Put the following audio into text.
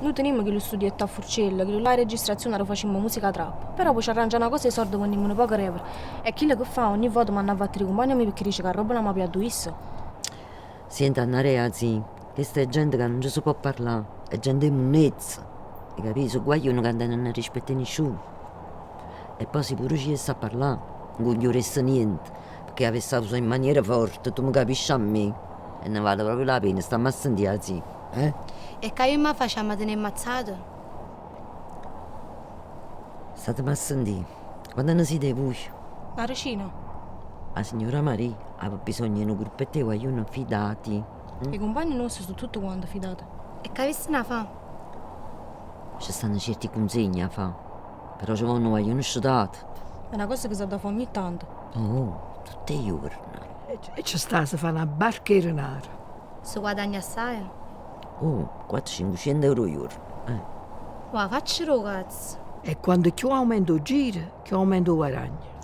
Nuje tenimmo chillu studietto a Furcella, chillu là 'e registrazione arò facimmo musica trap. Però pe' ce arrangià na cosa 'e sorde vennimmo nu poco d'evera. E chillo che fa, ogni volta manna a vattere 'e cumpagne mieje pecché dice ca 'a rrobba l'amma piglià addu isso. Siente Annarè, zì, chesta è gente ca nun ce se po' parlà, è gente 'e munnezza, 'e capito? So' guagliune ca nun teneno rispetto 'e nisciuno. E poi si pure ci jesse a parlà, nun chiuresse niente, pecché avesse ausà in maniera forte, tu me capisci a me? E ne vale proprio la pena, stamme a sentì 'a zì, eh? E che avimm' 'a fa', ce amma tenè 'e mazzate? Stateme a sentì, quante ne site vuje? Na decina. 'A signora Maria ave bisogno 'e nu gruppetto 'e guagliune fidati. 'E cumpagne nuoste so' tutte quante fidate. E che avesseno 'a fa'? Ce stanno cierti cunsegne 'a fa', però ce vonno guagliune scetate. È na cosa che s'adda fa' ogni tanto. No, tutt' 'e juorne. E ce sta, se fa na barca 'e denare. Se guadagna assaje? Oh, quatto, cincuciento euro 'o juorno, eh. Oh, 'a faccia d' 'o cazzo! E quando cchiù aumenta 'o giro, cchiù aumenta 'o guaragno.